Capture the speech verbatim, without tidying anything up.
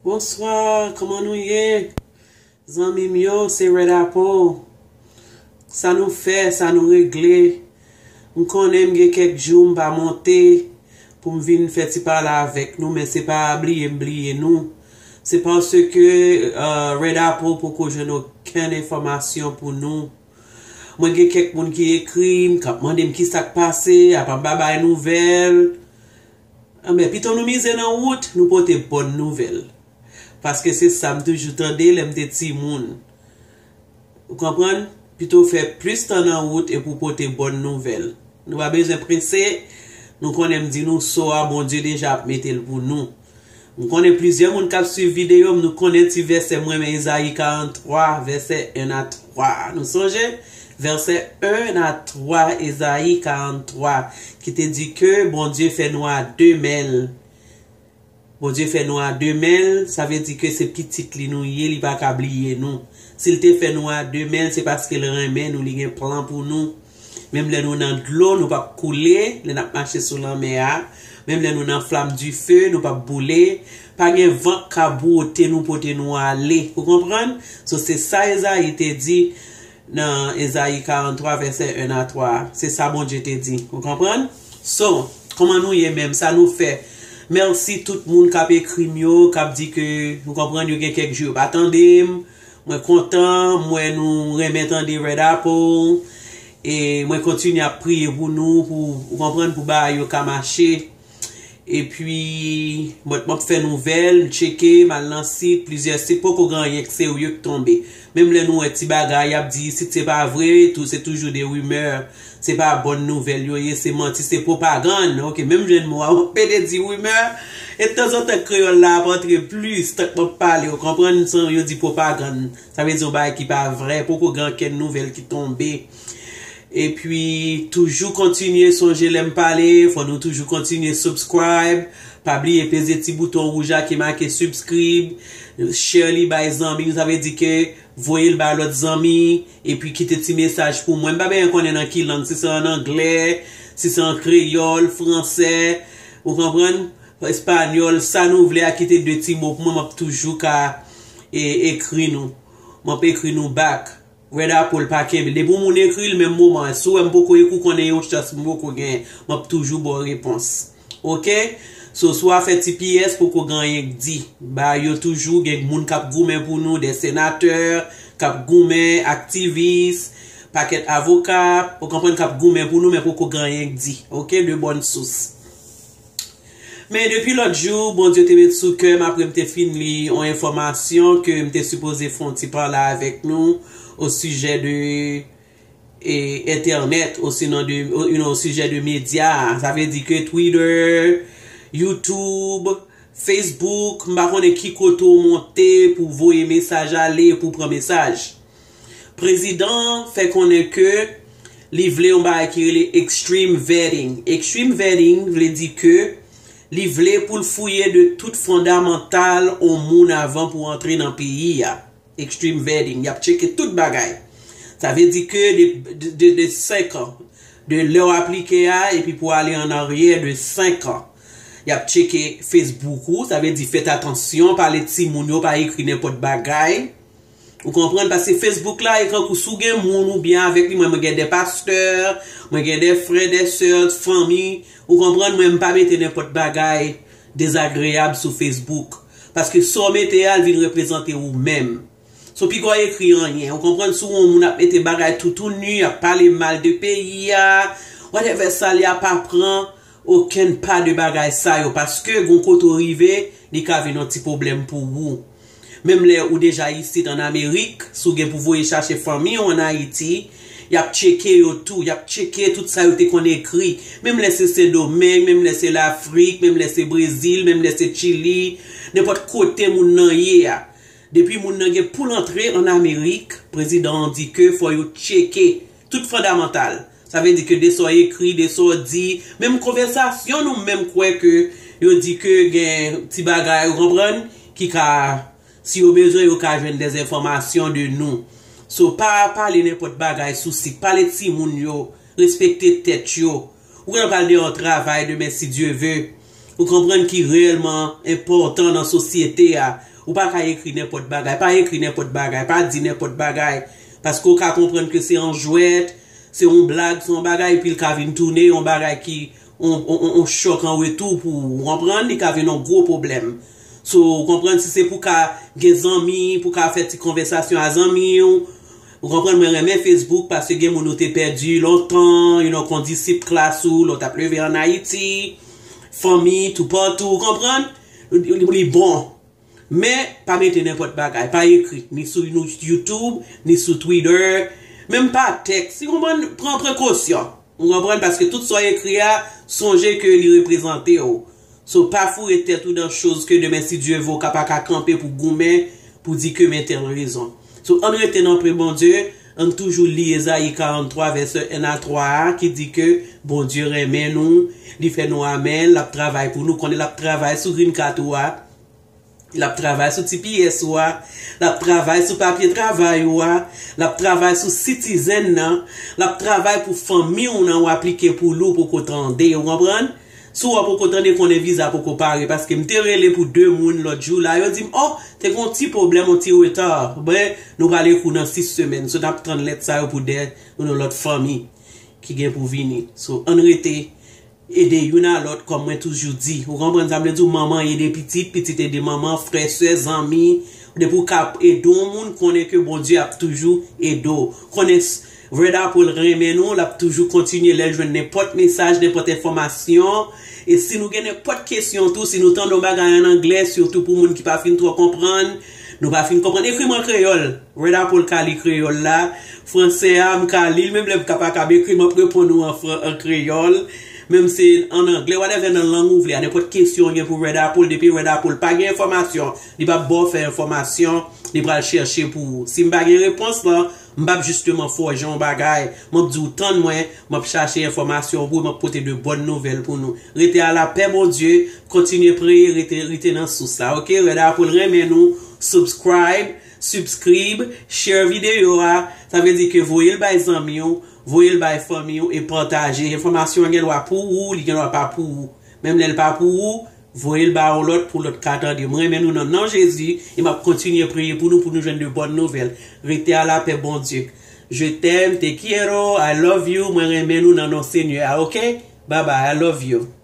Bonswa, kòman nou ye? Zanmi m yo, se Red Apple. Sa nou fè, sa nou regle. M konnen m gen kèk jou m pa monte pou m vin fè ti pale avèk nou, men se pa bliye m bliye nou. Se paske uh, Red Apple poko jwenn okenn enfòmasyon pou nou. Mwen gen kèk moun ki ekri m, k ap mande m ki sa k pase, apa m pa bay nouvèl. Anben, pito nou mize nan wout, nou pote bòn nouvèl. Paske se sa m toujou tande lè m te timoun. Ou konprann? Pito fè plis tan nan wout epi w pote bòn nouvèl. Nou pa bezwen prese, nou konnen m di nou so a, Bondye deja ap mete l pou nou. M konnen plizyè moun k ap swiv videyo m, nou konnen ti vèsè m renmen Ezayi karant twa, vèsè en a twa. Nou sonje? Vèsè en a twa Ezayi karant twa, ki te di ke Bondye fè nou a de men l. Bondye fè nou a de men l, sa vle di ke se pitit li nou ye, li pa ka bliye nou. Si l te fè nou a de men l, se paske l renmen nou, li gen plan pou nou. Menm lè nou nan dlo, nou p ap koule, lè n ap mache sou lanmè a. Menm lè nou nan flam dife, nou p ap boule. Pa gen van k ka bwote nou, pote nou ale. Ou konprann? So, se sa Ezayi te di nan Ezayi karant twa, vèsè en a twa. Se sa Bondye te di. Ou konprann? So, kòman nou ye menm? Sa nou fè? Mèsi tout moun k ap ekri m yo, k ap di ke, ou konprann, yo gen kèk jou yo pa tande m. Mwen kontan, m wè nou renmen tande Red Apple. E mwen kontinye ap priye pou nou, pou, ou konprann, pou bagay yo ka mache. Epi, mwen, m ap fè nouvèl, m tcheke, m al nan sit, plizyè sit, poko gen anyen k serye k tonbe. Menm lè nou wè ti bagay, y ap di isit se pa vre, tou, se toujou de rimè. Se pa bòn nouvèl yo ye, se manti, se pwopagann. Oke, menm jwenn mo a, w ap pede di rimè. E tanzantan kreyòl la ap antre plis, tank m ap pale, w konprann, san yo di pwopagann. Sa vle di yon bagay ki pa vrè, poko gen ankenn nouvèl ki tonbe. Epi, toujou kontinye sonje lè m pale, fò nou toujou kontinye subscribe. Pa bliye peze ti bouton wouj la ki make subscribe. Share li bay zanmi w, sa vle di ke voye l bay lòt zanmi. Epi kite ti mesaj pou mwen. M pa bezwen konnen nan ki lang, si se an anglè, si se an kreyòl, fransè, ou konprann? Espanyòl, sa nou vle a, kite de ti mo pou mwen, m ap toujou ka e, ekri nou. M ap ekri nou back. Red Apple pa kenbe. Depi yon moun ekri l, menm moman an, si w wè m poko ekri w, konnen yon chans m poko genyen. M ap toujou ba w repons. Oke? So, sou afè T P S, poko gen anyen k di. Ba yo toujou gen moun k ap goumen pou nou, de senatè, k ap goumen, aktivis, pakèt avoka, ou konprann, k ap goumen pou nou, men poko gen anyen k di. Oke? De bòn sous. Men depi lòt jou, Bondye te met sou kè m, apre m te fin li yon enfòmasyon ke m te sipoze fè yon ti pale avèk nou o sijè de e, entènèt, osinon de, o, you know, o sijè de medya, sa vle di ke Twitter, YouTube, Facebook, m pa konnen ki kote w monte pou voye mesaj ale, pou pran mesaj. Prezidan an fè konnen ke li vle yon bagay ki rele extreme vetting. Extreme vetting vle di ke li vle pou l fouye de tout fondamantal yon moun avan pou antre nan peyi a. Extreme vetting, y ap tcheke tout bagay. Sa vle di ke de, de, de, de senk an, de lè w aplike a, epi pou ale an aryè de senk an. Y ap tcheke Facebook ou, sa vle di fèt atansyon, pale timoun yo, pa ekri nenpòt bagay. Ou konprann? Paske Facebook la, e kankou si w gen moun ou byen avèk li, mwen, mwen gen de pastè, mwen gen de frè, de sè, fanmi, ou konprann? Mwen, m pa mete nenpòt bagay dezagreyab sou Facebook. Paske sa w mete a, l vin reprezante ou menm. So, piga w ekri anyen. Ou konprann? Si w wè yon moun ap mete bagay toutouni, ap pale mal de peyi a, whatever sa li ap aprann, okenn pa de bagay sa yo. Paske, gon kote w rive, li ka vin yon ti pwoblèm pou ou. Menm lè ou deja isit an Amerik, si w gen pou voye chache fanmi w an Ayiti, y ap tcheke yo tou, y ap tcheke tout sa yo te konn ekri. Menm lè se Sendomeng, menm lè se Lafrik, menm lè se Brezil, menm lè se Chili, nenpòt kote moun nan ye a. Depi moun nan gen pou l antre an Amerik, prezidan an di ke fò yo tcheke tout fondamantal. Sa vle di ke de sa w ekri, de sa w di, menm konvèsasyon nou menm kwè ke yo di ke gen ti bagay, ou konprann, ki ka, si yo bezwen, yo ka jwenn de enfòmasyon de nou. So, pa pale nenpòt bagay sou sit, pale timoun yo, respekte tèt yo. Ou gen pral de yon travay demen, si Dye ve. Ou konprann ki reyèlman enpòtan nan sosyete a. Ou pa ka ekri nenpòt bagay, pa ekri nenpòt bagay, pa di nenpòt bagay. Paske ou ka konprann ke se yon jwèt, se yon blag, se yon bagay, epi l ka vin tounen yon bagay ki yon, yon, yon, yon chòk an retou pou ou, ou konprann, li ka vin yon gwo pwoblèm. So, ou konprann, si se pou ka gen zanmi, pou ka fè ti konvèsasyon a zanmi w, ou konprann, mwen renmen Facebook paske gen moun ou te pèdi lontan, you know, kon disip klas ou, lè w t ap leve ann Ayiti, fanmi, toupatou, ou konprann, li, li, li bon. Men, pa mete nenpòt bagay, pa ekri, ni sou nou YouTube, ni sou Twitter, menm pa tèks, ou konprann, pran prekosyon. Ou konprann? Paske tout sa w ekri a, sonje ke li reprezante w. So, pa foure tèt ou nan choz ke demen, si Dye vle, w ka pa ka kanpe pou goumen, pou di ke men tèl rezon. So, ann rete nan pre Bondye, ann toujou li Ezayi karant twa, vèsè en a twa a, ki di ke Bondye renmen nou, li fè nou amèn, l ap travay pou nou, konnen l ap travay sou green card ou a, l ap travay sou T P S ou a, l ap travay sou papye travay ou a, l ap travay sou citizen nan, l ap travay pou fanmi w nan ou aplike pou li, ou poko tande, ou konprann? Si w poko tande, konnen viza poko pare, paske m te rele pou de moun lòt jou la, yo di m, oh, te gen yon ti pwoblèm, yon ti reta. Ben, nou pral ekri w nan sis semèn. So, n ap tann lèt sa yo pou de, yon lòt fanmi ki gen pou vini. So, ann rete ede youn a lòt, kòm mwen toujou di. Ou konprann sa m vle di w? Manman ede pitit, pitit ede manman, frè, sè, zanmi. Depi w ka ede yon moun, konnen ke Bondye ap toujou ede w. Konnen s-, Red Apple renmen nou, l ap toujou kontinye lè l jwenn nenpòt mesaj, nenpòt enfòmasyon. E si nou gen nenpòt kesyon tou, si nou tande yon bagay an anglè, sitou pou moun ki pa fin twò konprann, nou pa fin konprann, ekri m an kreyòl. Red Apple ka li kreyòl la, fransè a, m ka li l, menm lè m ka pa kab ekri, m ap reponn ou an fran-, an kreyòl. Menm se an anglè, whatever nan lang ou vle a, nenpòt kesyon w gen pou Red Apple, depi Red Apple pa gen enfòmasyon, li p ap ba w fè enfòmasyon, li pral chèche pou ou. Si m pa gen repons lan, m p ap jisteman fòje yon bagay, m ap di w tann mwen, m ap chache enfòmasyon pou ou, m ap pote de bòn nouvèl pou nou. Rete a lapè Bondye, kontinye preye, rete, rete nan sous la, oke? Red Apple renmen nou, subscribe, subscribe, share videyo a, sa vle di ke voye l bay zanmi w, voye l bay fanmi w e pataje. Enfòmasyon an gen dwa pou ou, li gen dwa pa pou ou. Menm lè l pa pou ou, voye l ba yon lòt pou lòt ka tande. Mwen renmen nou nan non Jezi, e m ap kontinye preye pou nou, pou nou jwenn de bòn nouvèl. Rete a lapè Bondye. Je t'aime, te quiero, I love you, mwen renmen nou nan non Senyè a, oke? Bye bye, I love you.